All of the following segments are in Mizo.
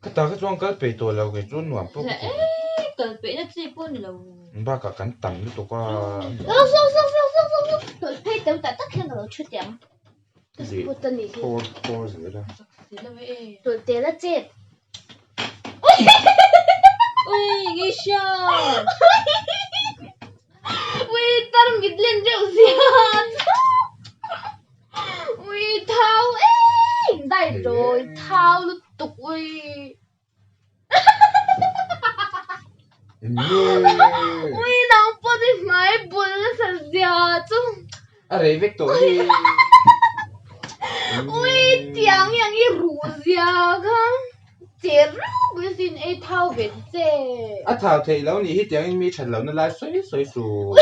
Ka ta kha chuan kal peih tawh lo kei chu nuam pawh ka ti lo. Eh kal peih na chi pawh ni lo. Bakah kan tam lutuk a. Zawk zawk zawk zawk zawk zawk zawk tawlh phei teuh tak tak hian ka lo thu teh ang. Ka spot a nih hi. Thawr thawr zel a. Tawlh tel a chet. Ui nge hria. Ui tar mit len reuh zia. Ui thau em dai rawi thau lutuk ui. Ui nang pawh ni hmai bul nasa zia chu. A rei vek tawh hi. Ui tiang yang i ruh zia kha che ruk i sin ei thau ve ti che. A thau theih lo nih hi tiang in mi that lohna lai sawi sawi suh.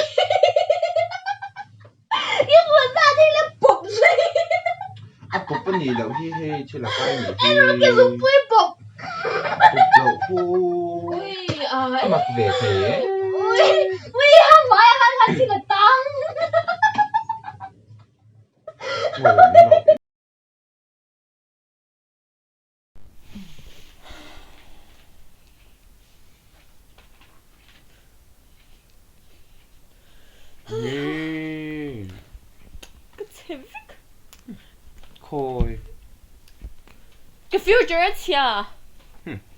I hmuh zat hi la pawp zui. A pawp a nih loh hi hei thil a kai nih hi. Erawh ke zungpui pawp. Pawp loh hu. A mak ve thei e. Ui ui ha hmai ah khan khan thil a tang. Ka chhe vek. Khawi. Ka future a chhia.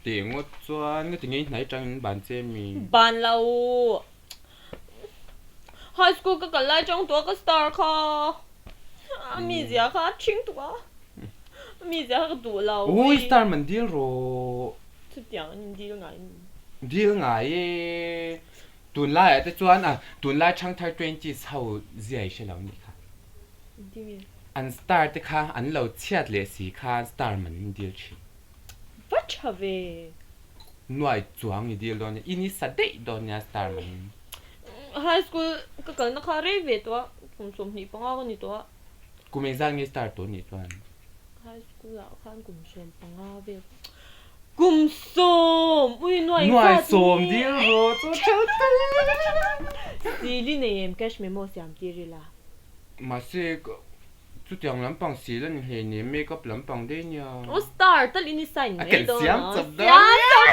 Tih ngawt chuan ka ti ngei hnai tangin ban che mi. Ban lo. High school ka kal lai chang tua ka star kha. A mizia kha a ṭhing tuk a. A mizia kha ka duh lo. Ui star man dil rawh. Chutiang an dil ngai mi. Dil ngai e. Tunlai ah te chuan a tunlai ṭhangthar twenties ho zia i hre lo nih kha. An star te kha an lo chhiat leh si khan star man in dil ṭhin. Va ṭha ve. Nuai chuang i dil dawn nia, i ni sa daih dawn nia star man in. High school ka kalna kha rei ve tawh a, kum 25 ka ni tawh a. Kum engzat nge star tawh nih chuan? High school ah khan kum 15 vel. Kum sawm! Ui nuai engzat nge? Nuai sawm dil rawh chu ṭha ṭha. Sili nei em cash memo siam tir ila. Mahse Chutiang lampang sil a ni hleinem make up lampang daih nia. Aw star tal in i sign mai dawn a. A kan siam chawp dawn. Siam chawp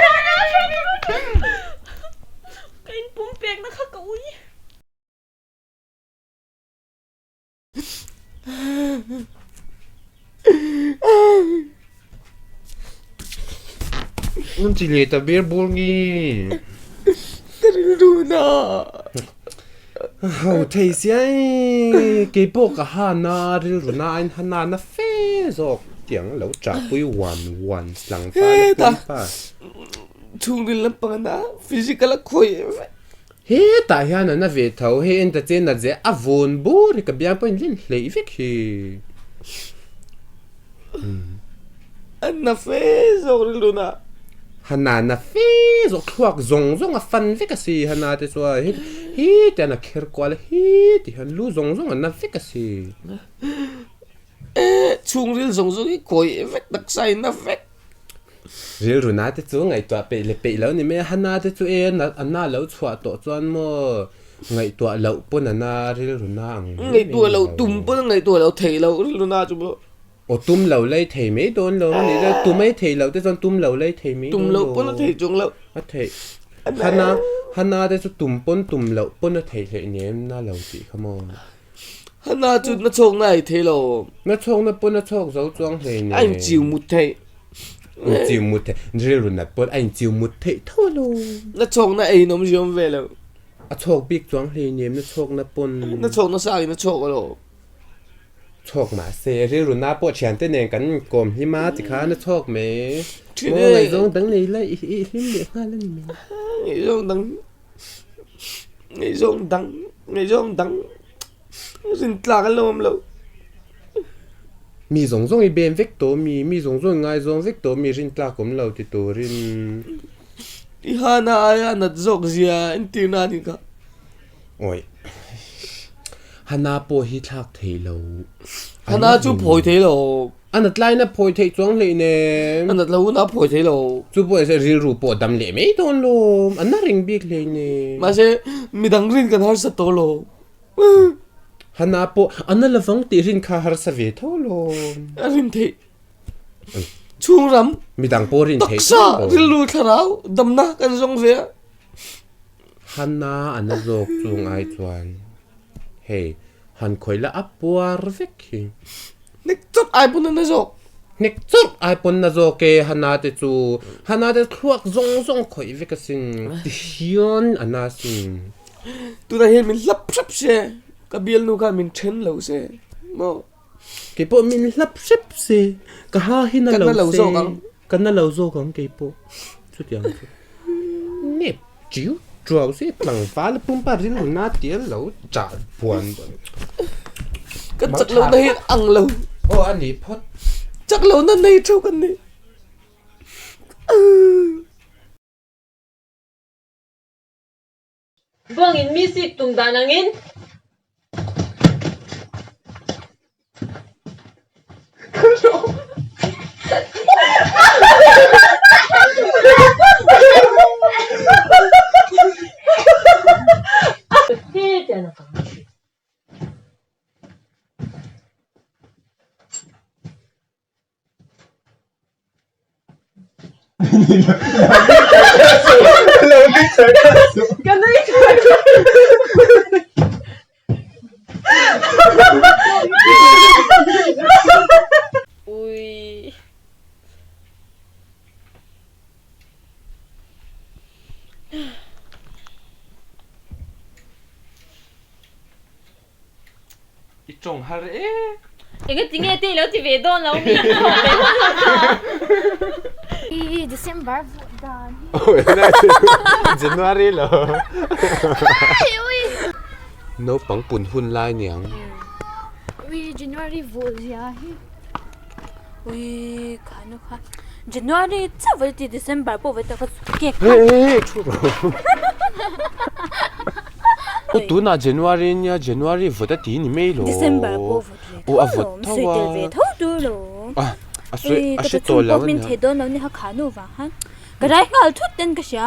dawn. Ka in pum pek na kha ka ui. Nan ti leh ta ber bur nge. Ka rilru na. Ho thei sia e, keipawh ka ha na rilru na ain ha na na fe zawk tiang lo chahpui wan wan slang fa le pui pa. Chhungril lampang ana physical a khawi vek. Hetah hian a na ve tho, hei en ta che nat zeh a vawn bur hi ka biang pawhin len hleih vek hi. A na fe zawk rilru na. Hana na fe zawk thluak zawng zawng a fan vek a si Hana te chuan hi hi te hian a kher kual a hi ti hian lu zawng zawng a na vek a si. E chhungril zawng zawng hi kawi vek taksa in na vek. Rilru na te chu ngaihtuah peih leh peih lo ni mai a, Hana te chu e a na lo chhuah tawh chuan maw ngaihtuah loh pawn a na rilru na ang mai mai Ngaihtuah loh tum pawn a ngaihtuah loh theih loh rilru na chu maw. Aw tum lo lei thei mai dawn lo ni le, tum ei thei loh te chuan tum lo lei thei mai dawn Tum loh pawn a theih chuang loh. A theih. Hana Hana te chu tum pawn tum loh pawn a theih hleih nem na lo tih kha maw. Hana chu na chhawk na ei thei lo. Na chhawk na pawn a chhawk zo chuang hlei nen. A inchiu mut theih. Inchiu mut theih. Rilru nat pawn a inchiu mut theih tho lo. Na chhawk na ei in awm ziawm ve lo. A chhawk bik chuang hlei nem na chhawk na pawn. Na chhawk na sang in a chhawk alo. Chhawk mah se rilru na pawh thiante nen kan inkawm hlim a tikhan a chhawk mai. Maw ngaihzawng dang nei la i hlim leh nghal a ni mai. Ngaihzawng dang Ngaihzawng dang ngaihzawng dang rin tlak an lo awm lo. Mi zawng zawng i bem vek tawh mi, mi zawng zawng i ngaizawng vek tawh mi rin tlak awm lo ti turin. I hana aia nat zawk zia entirna a nih kha. Awi. Hana pawh hi thlak thei lo. Hana chu phawi thei lo. A nat laiin a phawi theih chuang hleih nem. A nat lo hunah a phawi thei lo. Chu pawh se rilru pawh dam leh mai dawn lawm. A na reng bik hleih nem. Mahse midang rin kan harsa tawh lo. Hana pawh a na lovang tih rin kha harsa ve tho lawm. A rin theih. Chhungram. Midang pawh rin theih Taksa, rilru, thlarau, damna kan zawng ve a. Hana a na zawk chung ai chuan hei han khawih la a puar vek hi. Hnek chawrh ai pawn a na zawk. Hnek chawrh ai pawn na zawk e Hana te chu. Hana te thluak zawng zawng khawih vek asin ti hian a na asin. Tunah hian min hlap hrep se, ka bialnu khan min then lo se maw. Keipawh min hlap hrep se, ka ha hi na lo se, ka na lo zawk ang keipawh chutiang chu. Nep chiu chuau se tlangval pumpa rilru na tia lo chah buan buan. Ka chak lo na hi ang lo. Aw a ni phawt. Chak lo na nei theuh kan ni. Bawngin mi sik tum dan angin. Ui. I tawng har e. Enge ti nge te i lo ti ve dawn lo mi ka thawk ve hman lo kha. I December vuah dan hi. January lo. Naupang pun hun lai niang. Ui January vuah zia hi. Ui kha nu kha January chauh vai ti December pawh vai ta ka cake kha. Hey hey thu rawh. U tunah January nia January vawt a ti ni mai lo. December pawh vawt ve tho lo sawi tel ve tho tur lo. A a sawi a hre tawh lo ania. Min thei dawn lo nia kha nu vang khan ka rai nghal thut ten ka hria.